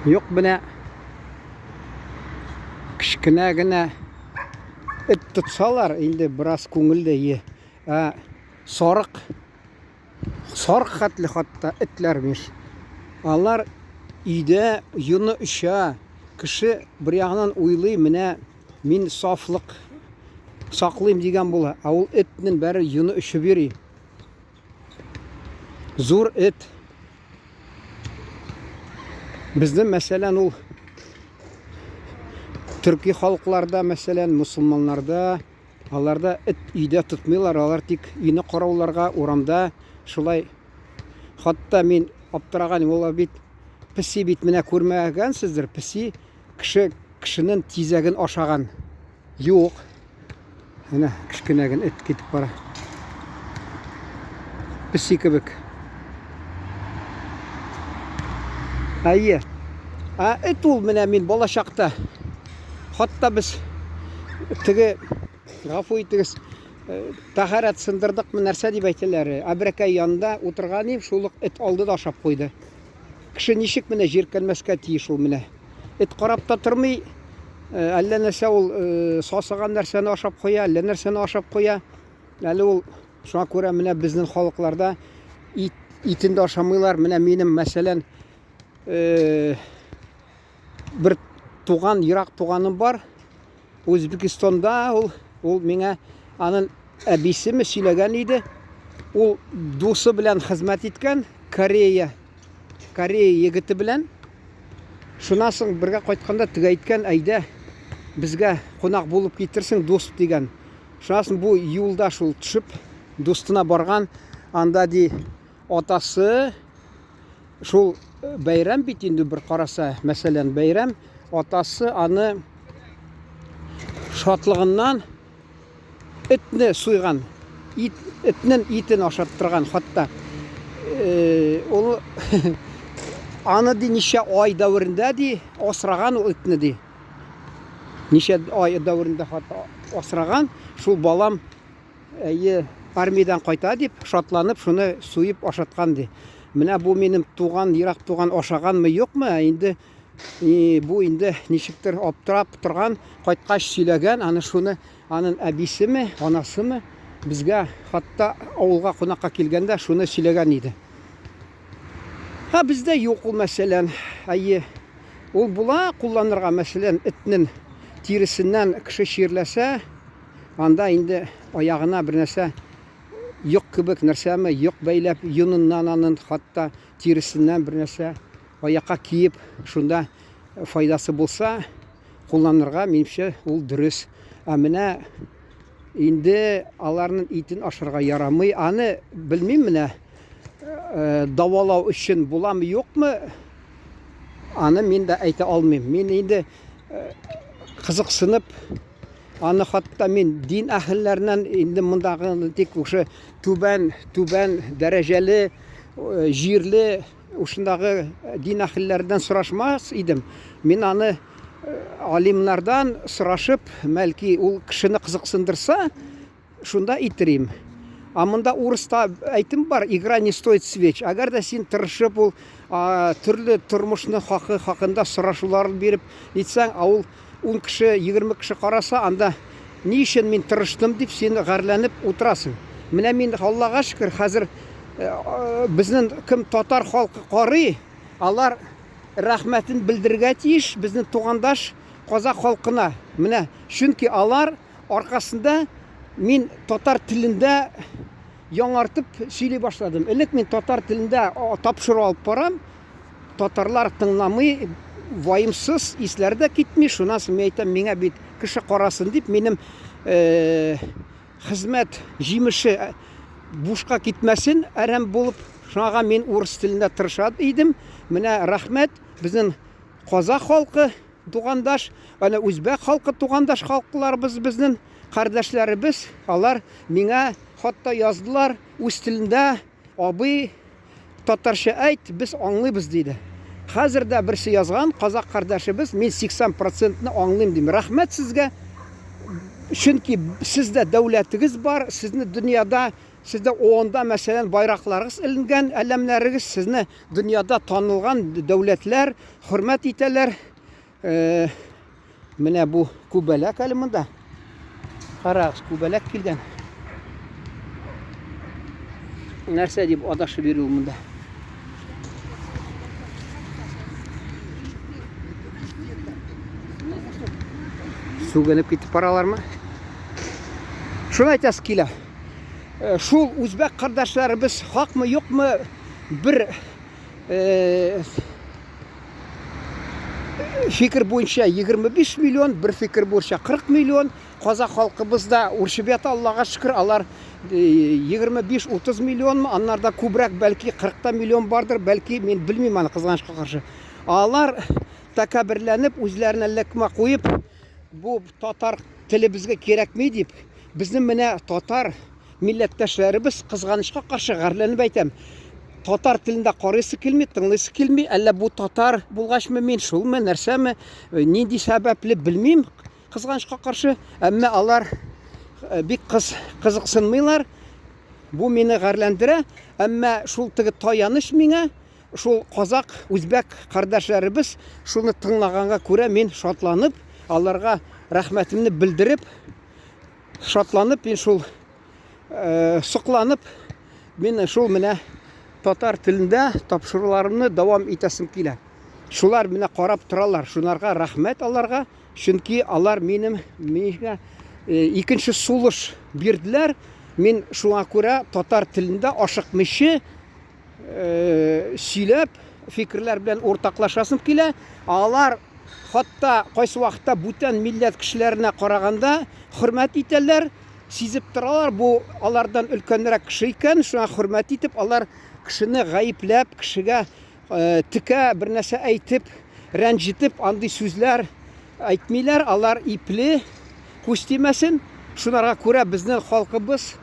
Юк, менә кечкенә генә эт тотсалар, инде бераз күңелле е. Ә сарык, сарык хәтле хатта этләр миш. Алар өйдә йоны оча. Кеше бер ягыннан уйлый, менә мин сафлык саклыйм дигән була. Ә ул этнең бәре йоны очып йөри. Зур эт. Безнең, мәсәлән, ул төрки халыкларда, мәсәлән, мусульманнарда, аларда эт өйдә тотмыйлар, алар тик өйне карауларга, урамда шулай. Хатта мин аптыраган, ул бит песи бит менә күрмәгәнсездер, песи кеше кешенең тизәген ашаган. Юк. Әнә кечкенә генә эт китеп бара. Песи кебек. Әйе. Ә эт ул менә мин бала чакта. Хатта без теге гафу итегез, э, тәһарәт сындырдыкмы, нәрсә дип әйтәләр. Әбрәкәй янында утырган идем, шул ук эт алды да ашап куйды. Кеше ничек менә җиркәнмәскә тиеш ул менә. Эт карап та тормый, э, әллә нәрсә ул э, сасыган нәрсәне ашап куя, әллә нәрсәне ашап куя. Әле ул шуңа күрә менә безнең халыкларда ит, итен дә ашамыйлар. Менә минем, мәсәлән, э, бер туган, ерак туганым бар. Үзбекистанда ул, ул миңа анын әбисеме сөйләгән иде. Ул дусы белән хезмәт иткән Корея, Корея егете белән. Шуннан соң бергә кайтканда теге әйткән, әйдә, безгә кунак булып китерсең, дус дигән. Шуннан соң бу юлда шул төшеп, дустына барган, анда ди атасы Шул бәйрәм бит инде бер караса, мәсәлән, бәйрәм, атасы аны шатлыгыннан этне суйган, ит, этнең итен ашаттырган хатта. Э, ул аны ди ничә ай дәверендә ди асраган ул этне ди. Ничә ай дәверендә хатта асраган, шул балам Әйе, армиядән кайта дип, шатланып, шуны суеп ашаткан ди. Менә бу минем туган, ерак туган ашаганмы, юкмы, ә инде бу инде ничектер аптырап торган, кайткач сөйләгән, аны шуны анын әбисеме, анасымы безгә хатта авылга кунакка килгәндә шуны сөйләгән иде. Ә бездә юк ул мәсәлән. Әйе, ул була кулланырга, мәсәлән, этнең тиресеннән кеше чирләсә, Анда инде аягына бер нәрсә йок кебек нәрсәме, йок бәйләп, йоныннан анын, хатта тиресеннән бер нәрсә аякка киеп, шунда файдасы булса, кулланырга, минемчә, ул дөрес. Ә менә инде аларның итен ашарга ярамый. Аны белмим менә, э, дәвалау өчен буламы, юкмы, аны мин дә әйтә алмыйм. Мин инде э, кызыксынып Аны хатта мин дин әһелләреннән инде мондагы тик ушы түбән, түбән дәрәҗәле, э, җирле ушындагы э, дин әһелләреннән сорашмас идем. Мин аны э, алимнардан сорашып, бәлки ул кешене кызыксындырса, Шунда итерим. А монда урыста әйтем бар, игра не стоит свеч. Әгәр дә син тырышып ул төрле тормышны хакы хакында сорашулар биреп нитсәң, а ул 10 кеше, 20 кеше караса, анда ни өчен мин тырыштым дип син гарьләнеп утырасың. Менә мин Аллага шөкер, хәзер э, безнең кем татар халкы карый, алар рәхмәтен белдерергә тиеш безнең тугандаш казак халкына. Менә чөнки алар аркасында мин татар телендә яңартып сөйли башладым. Элек мин татар телендә тапшыру алып барам. Татарлар тыңламый, ваемсыз, исләре дә китми. Шуннан соң мин әйтәм, миңа бит кеше карасын дип, минем э, хезмәт җимеше э, бушка китмәсен, әрәм булып, шуңа мин урыс телендә тырыша идем. Менә рәхмәт, безнең казах халкы Тугандаш, әнә үзбәк халкы тугандаш халыкларыбыз безнең, кардәшләребез, алар миңа хат та яздылар, үз телендә, абый, татарча әйт, без аңлыйбыз, диде. Хәзер дә берсе язган, казак кардәшебез, мин 80 процентны аңлыйм, дим. Рәхмәт сезгә, чөнки сездә дәүләтегез бар, сезне дөньяда. Сездә ООНда, мәсәлән, байракларыгыз эленгән, әләмнәрегез, сезне дөньяда танылган дәүләтләр хөрмәт итәләр. Э, менә бу күбәләк әле монда. Карагыз, күбәләк килгән. Нәрсә дип адашып йөри ул монда? Сүгенеп китеп баралармы? Шуны әйтәсе килә. Э, шул үзбәк кардәшләребез хакмы, юкмы бер э, фикер буенча 25 миллион, бер фикер буенча 40 миллион. Казах халкыбыз да үрчеп ята, Аллага шөкер, алар 25-30 э, миллионмы, аннарда күбрәк, бәлки 40 та миллион бардыр, бәлки мин белмим аны кызганычка каршы. Алар тәкәбберләнеп, үзләренә ләкмә куеп, бу татар теле безгә кирәкми дип, безнең менә татар милләттәшләребез кызганычка каршы гарьләнеп әйтәм, татар телендә карыйсы килми, тыңлыйсы килми, әллә бу татар булгачмы мин, шулмы, нәрсәме, нинди сәбәпле белмим, кызганычка каршы, әмма алар э, бик кыз, кызыксынмыйлар. Бу мине гарьләндерә, әмма шул теге таяныч миңа, Шул казак, үзбәк кардәшләребез шуны тыңлаганга күрә мин шатланып, аларга рәхмәтемне белдереп, шатланып мин шул э, сокланып мин шул менә татар телендә тапшыруларымны дәвам итәсем килә. Шулар менә карап торалар. Шунарга рәхмәт аларга, чөнки алар минем миңа э, икенче сулыш бирделәр. Мин шуңа күрә татар телендә ашыкмыйча Э, сөйләп, фикерләр белән уртаклашасым килә. Алар хатта кайсы вакытта бүтән милләт кешеләренә караганда хөрмәт итәләр, сизеп торалар, бу алардан өлкәнрәк кеше икән, шуңа хөрмәт итеп, алар кешене гаепләп, кешегә э, текә бер нәрсә әйтеп, рәнҗетеп, андый сүзләр әйтмиләр, алар ипле, күз тимәсен. Шунарга күрә безнең халкыбыз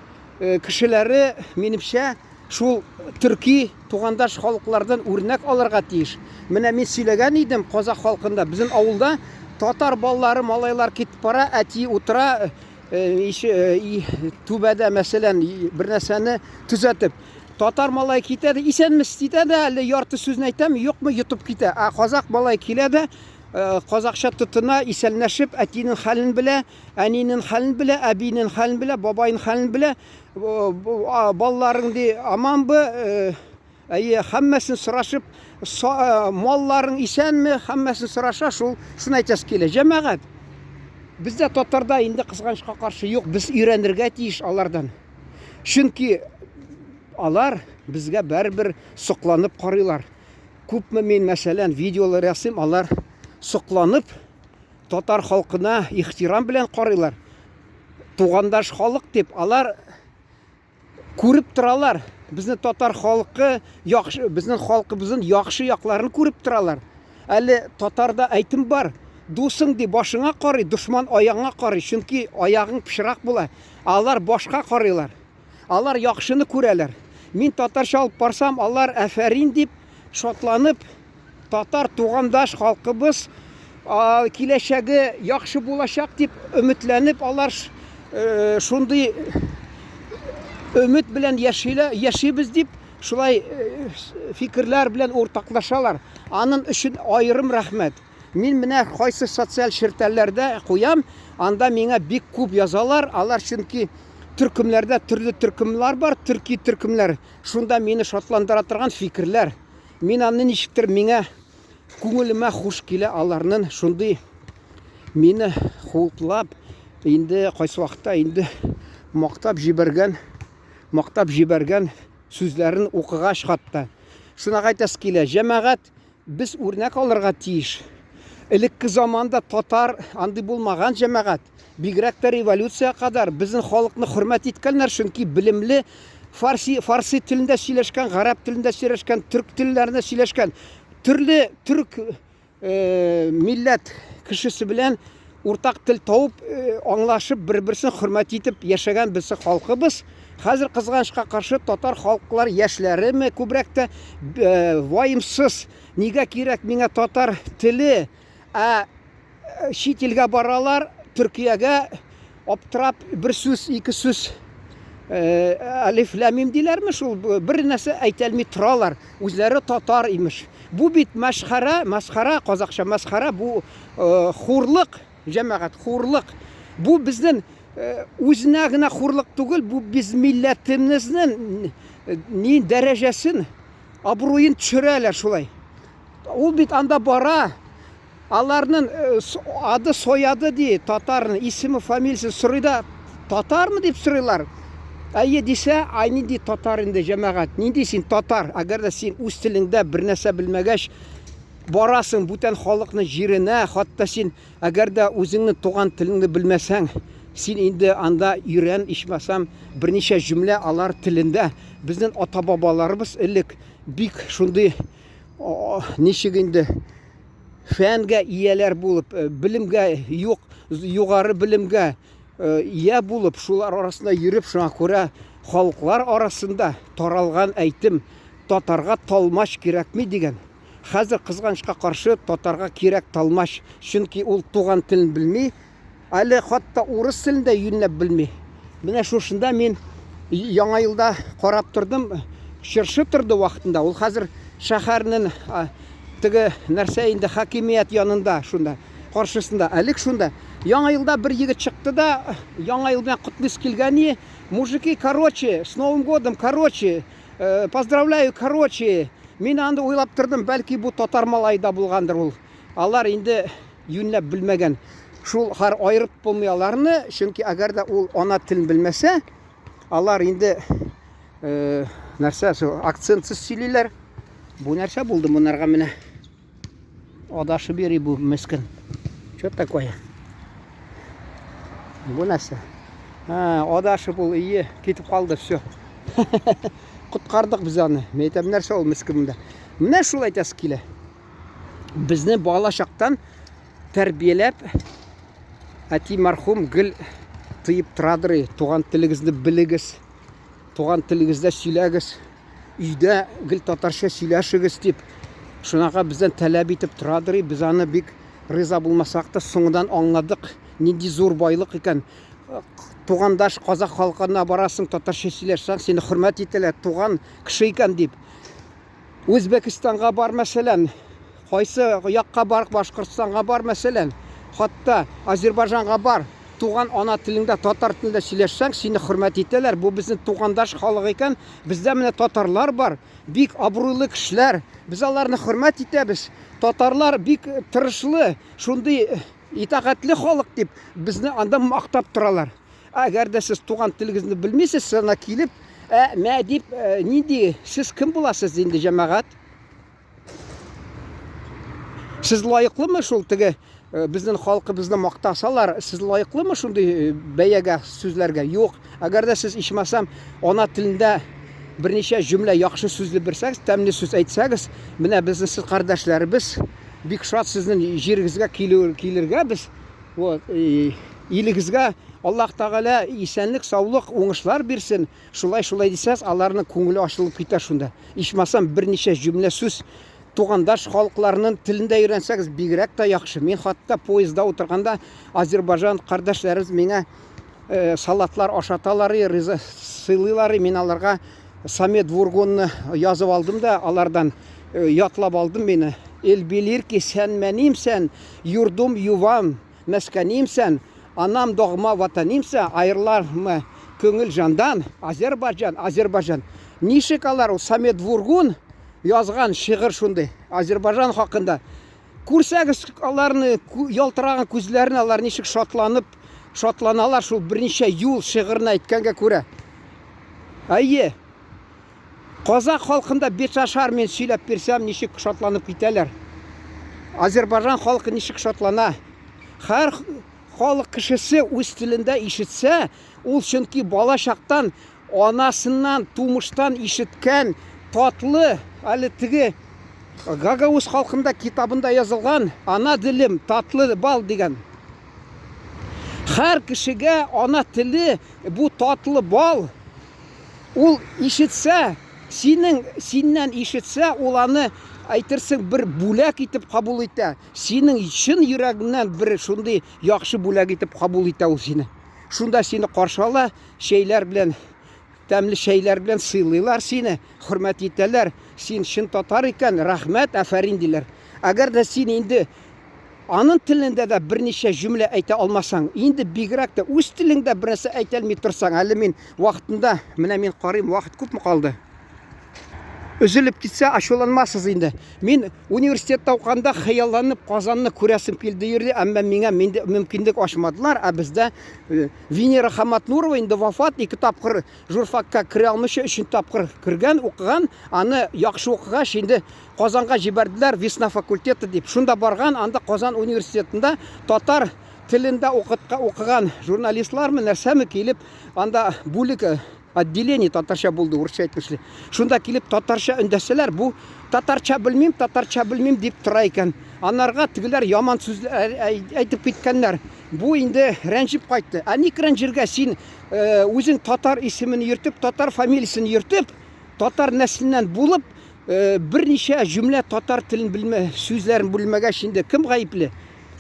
э, кешеләре, минемчә, Шул төрки тугандаш халыклардан үрнәк алырга тиеш. Менә мин сөйләгән идем казах халкында, безнең авылда татар балалары, малайлар китеп бара, әти утыра э, э, түбәдә, мәсәлән, бер нәрсәне төзәтеп. Татар малай китә дә, исәнмесез дидә дә, әле ярты сүзне әйтәм, юкмы, йотып китә. Ә казах малай килә дә, э, казахча тотына, исәнләшеп, әтинең хәлен белә, әнинең хәлен белә, әбинең хәлен белә, бабайның хәлен белә. Балларың ди аманбы, әйе, һәммәсен сорашып, малларың исәнме, һәммәсен сораша, шул шуны әйтәсе килә. Җәмәгать, бездә татарда инде кызганычка каршы юк, без өйрәнергә тиеш алардан. Чөнки алар безгә бәрбер сокланып карыйлар. Күпме мин, мәсәлән, видеолар ясыйм, алар сокланып татар халкына ихтирам белән карыйлар. Тугандаш халык дип, алар күреп торалар. Безне татар халкы яхшы, безнең халкыбызның яхшы якларын күреп торалар. Әле татарда әйтем бар. Дусың ди башыңа карый, дошман аягыңа карый, чөнки аягың пычрак була. Алар башка карыйлар. Алар яхшыны күрәләр. Мин татарча алып барсам, алар әфәрин дип шатланып, татар тугандаш халкыбыз киләчәге яхшы булачак дип өметләнеп, алар э, шундый өмет белән яшиләр, яшибез дип шулай э, фикерләр белән уртаклашалар. Аның өчен аерым рәхмәт. Мин менә кайсы социаль челтәрләрдә куям, анда миңа бик күп язалар. Алар чөнки төркемнәрдә төрле төркемнәр бар, төрки төркемнәр. Шунда мине шатландыра торган фикерләр. Мин аны ничектер миңа күңелемә хуш килә аларның шундый мине хуплап, инде кайсы вакытта инде мактап җибәргән, мактап җибәргән сүзләрен укыгач хатта. Шуна әйтәсе килә, җәмәгать, без үрнәк алырга тиеш. Элекке заманда татар андый булмаган җәмәгать. Бигрәк тә революция кадәр безнең халыкны хөрмәт иткәннәр, чөнки белемле фарси, фарси телендә сөйләшкән, гарәп телендә сөйләшкән, төрк телләрендә сөйләшкән, төрле төрк э, милләт кешесе белән уртак тел табып, э, аңлашып, бер-берсен хөрмәт итеп яшәгән безнең халкыбыз. Хәзер кызганычка каршы татар халыклар яшьләреме күбрәк тә э, ваемсыз. Нигә кирәк миңа татар теле? Ә э, чит илгә баралар, Төркиягә аптырап бер сүз, ике сүз Әлиф ләм мим диләрме шул, бер нәрсә әйтә алмый торалар. Үзләре татар имеш. Бу бит мәшхәрә, масхара, казакча масхара, бу хурлык, җәмәгать, хурлык. Бу безнең үзенә генә хурлык түгел, бу без милләтебезнең ни дәрәҗәсен, абруен төшерәләр шулай. Ул бит анда бара, Аларның ады сояды ди, татарның исеме, фамилиясе сорый да, татармы дип сорыйлар. Әйе дисә, ай нинди татар инде җәмәгать, нинди син татар? Әгәр дә син үз телеңдә бер нәрсә белмәгәч, барасың бүтән халыкның җиренә, хатта син әгәр дә үзеңнең туган телеңне белмәсәң, син инде анда өйрән, ичмасам, берничә җөмлә алар телендә. Безнең ата-бабаларыбыз элек бик шундый ничек инде фәнгә ияләр булып, э, белемгә юк, югары белемгә э, ия булып, шулар арасында йөреп, шуңа күрә халыклар арасында таралган әйтем татарга талмач кирәкми дигән. Хәзер кызганычка каршы татарга кирәк талмач, чөнки ул туган телен белми, Әле хатта урыс телен дә юньләп белми. Менә шушында мин Яңа елда карап тордым, чыршы торды вакытында. Ул хәзер шәһәрнең теге нәрсә инде хакимият янында шунда, каршысында. Әлек шунда. Яңа елда бер егет чыкты да, Яңа ел белән котлыйсы килгән и, мужики, короче, с Новым годом, короче, э, поздравляю, короче. Мин анда уйлап тордым, бәлки бу татар малае да булгандыр ул. Алар инде юньләп белмәгән. Шул хәр аерып булмый аларны, чөнки әгәр дә ул ана телен белмәсә, алар инде э, нәрсә, шул акцентсыз сөйлиләр. Бу нәрсә булды монарга менә? Адашып йөри бу мескен. Что такое? Бу нәрсә? А, адашып ул ие, китеп калды, все. Коткардык без аны. Мин әйтәм, нәрсә ул мескен монда? Менә шул әйтәсе килә. Безне бала чактан тәрбияләп, әти мәрхүм гел тыеп торадыр, туган телегезне белегез, туган телегездә сөйләгез, өйдә гел татарча сөйләшегез дип, шунага бездән таләп итеп торадыр, без аны бик риза булмасак та, соңыннан аңладык, нинди зур байлык икән. Тугандаш казах халкына барасың, татарча сөйләшсәң, сине хөрмәт итәләр, туган кеше икән дип. Үзбәкстанга бар, мәсәлән, кайсы якка бар, Башкортстанга бар, мәсәлән, хатта Азербайҗанга бар. Туган ана телеңдә, татар телендә сөйләшсәң, сине хөрмәт итәләр. Бу безнең тугандаш халык икән. Бездә менә татарлар бар, бик абруйлы кешеләр. Без аларны хөрмәт итәбез. Татарлар бик тырышлы, шундый итагатьле халык дип, безне анда мактап торалар. Әгәр дә сез туган телегезне белмисез, сез ана килеп, ә, мә дип, э, нинди, сез кем буласыз инде, җәмәгать? Сез лаеклымы шул теге э, безнең халкыбызны мактасалар, сез лаеклымы шундый э, бәягә, сүзләргә? Юк. Әгәр дә сез ичмасам ана телендә берничә җөмлә яхшы сүзле белсәгез, тәмле сүз әйтсәгез, менә безнең сез кардәшләребез, бик шат сезнең җирегезгә килү, килергә без. Вот, илегезгә Аллаһ Тәгалә исәнлек, саулык, уңышлар бирсен. Шулай, шулай дисәгез, аларның күңеле ачылып китә шунда. Ичмасам берничә җөмлә сүз тугандаш халыкларының телендә өйрәнсәгез, бигрәк тә яхшы. Мин хатта поездда утырганда Азербайҗан кардәшләребез миңа э, салатлар ашаталар, риза сыйлыйлар. Мин аларга Самет Вургунны язып алдым да, алардан э, ятлап алдым мине. Эл билир ки сән мәнимсән, юрдум ювам, мәскәнимсән, анам догма ватанимсә, айырлармы көңел җандан, Азербайҗан, Азербайҗан. Ничек алар ул Самет Вургун язган шигырь шундый, Азербайҗан хакында. Күрсәгез аларны ялтыраган күзләрен, алар ничек шатланып, шатланалар шул берничә юл шигырен әйткәнгә күрә. Әйе. Казак халкында беташар мин сөйләп бирсәм, ничек шатланып китәләр. Азербайҗан халкы ничек шатлана. Һәр халык кешесе үз телендә ишетсә, ул чөнки бала чактан Анасыннан, тумыштан ишеткән татлы, әле теге Гагауз халкында китабында язылган Ана телем, татлы бал дигән. Һәр кешегә ана теле бу татлы бал. Ул ишетсә, синең синнән ишетсә, ул аны әйтерсең бер бүләк итеп кабул итә. Синең чын йөрәгеңнән бер шундый яхшы бүләк итеп кабул итә ул сине. Шунда сине каршы ала, чәйләр белән Тәмле чәйләр белән сыйлыйлар сине, хөрмәт итәләр. Син чын татар икән, рәхмәт, афәрин диләр. Әгәр дә син инде аның телендә дә берничә җөмлә әйтә алмасаң, инде бигрәк тә үз телеңдә бернәрсә әйтә алмый торсаң, әле мин вакытында, менә мин карыйм, вакыт күпме калды? Өзелеп китсә, ачуланмасыз инде. Мин университетта укыганда хыялланып Казанны күрәсем килде йөрде, әмма миңа мөмкинлек ачмадылар. Ә бездә э, Венера Хаматнурова инде вафат, ике тапкыр журфакка керә алмыйча, өченче тапкыр кергән, укыган. Аны яхшы укыгач, инде Казанга җибәрделәр, Весна факультеты дип. Шунда барган, анда Казан университетында татар телендә укытка укыган журналистлармы, нәрсәме килеп, анда бүлек э, отделение татарча булды, урысча әйтмешли. Шунда килеп татарча өндәсәләр, бу татарча белмим, татарча белмим дип тора икән. Анарга тегеләр яман сүзләр әйтеп киткәннәр. Бу инде рәнҗеп кайтты. Ә ник рәнҗергә син э, үзең татар исемен йөртеп, татар фамилиясен йөртеп, татар нәселеннән булып, э, берничә җөмлә татар телен белмә, сүзләрен белмәгәч инде кем гаепле?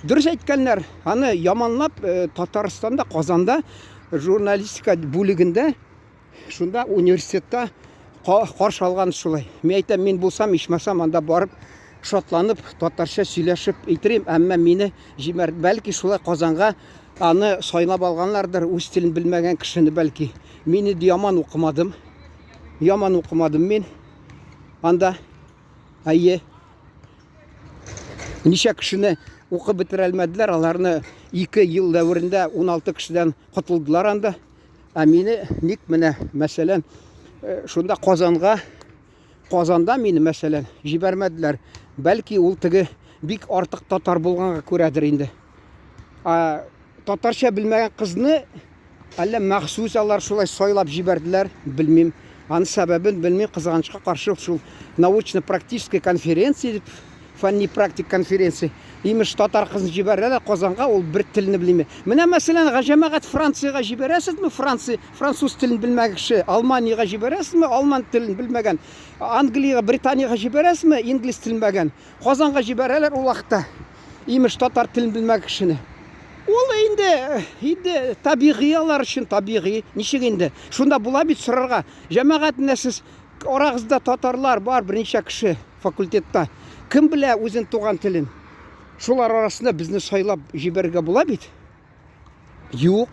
Дөрес әйткәннәр, аны яманлап э, Татарстанда, Казанда журналистика бүлегендә шунда университетта каршы алган шулай. Мин әйтәм, мин булсам, ичмасам, анда барып шатланып, татарча сөйләшеп әйтерим, әмма мине җибәр, бәлки шулай Казанга аны сайлап алганнардыр, үз телен белмәгән кешене бәлки. Мин инде яман укымадым. Яман укымадым мин. Анда әйе. Ничә кешене укып бетерә алмадылар, аларны 2 ел дәверендә 16 кешедән котылдылар анда. Ә мине ник менә, мәсәлән, э, шунда Казанга, Казанда мине, мәсәлән, җибәрмәделәр. Бәлки ул теге бик артык татар булганга күрәдер инде. Ә, татарча белмәгән кызны әллә махсус алар шулай сайлап җибәрделәр, белмим. Аның сәбәбен белмим, кызганычка каршы шул научно-практическая конференция дип, фәнни практик конференция. Имеш, татар кызын җибәрәләр Казанга, ул бер телне белми. Менә мәсәлән, җәмәгать Франциягә җибәрәсезме? Франция, француз телен белмәгән кеше, Алманиягә җибәрәсезме? Алман телен белмәгән. Англиягә, Британиягә җибәрәсезме? Инглиз телен белмәгән. Казанга җибәрәләр ул вакытта. Имеш, татар телен белмәгән кешене. Ул инде, инде табигый алар өчен табигый. Ничек инде? Шунда була бит сорарга. Җәмәгать, менә сез арагызда татарлар бар берничә кеше факультетта. Кем белә үзен туган телен? Шулар арасында безне сайлап җибәрергә була бит. Юк.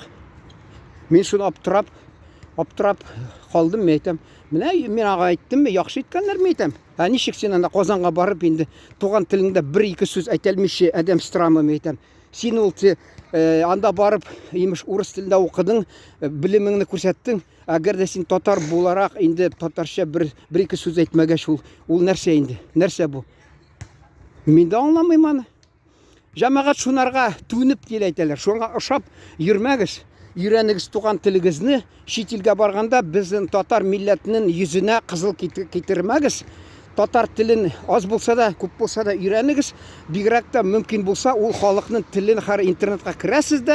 Мин шуны аптырап, аптырап калдым, мин әйтәм. Менә мин ага әйттем, яхшы иткәннәр, мин әйтәм. Ә ничек син анда Казанга барып инде туган телеңдә бер-ике сүз әйтә алмыйча адәм страмы, мин әйтәм. Син ул э, анда барып, имеш, урыс телендә укыдың, э, белемеңне күрсәттең. Әгәр дә син татар буларак инде татарча бер бер-ике сүз әйтмәгәч, ул ул нәрсә инде? Нәрсә бу? Мин дә аңламыйм аны. Җәмәгать шунарга түнеп дип әйтәләр. Шуңа ошап йөрмәгез. Өйрәнегез туган телегезне. Чит илгә барганда безнең татар милләтенең йөзенә кызыл китермәгез. Татар телен аз булса да, күп булса да өйрәнегез. Бигрәк тә мөмкин булса, ул халыкның телен хәр интернетка керәсез дә.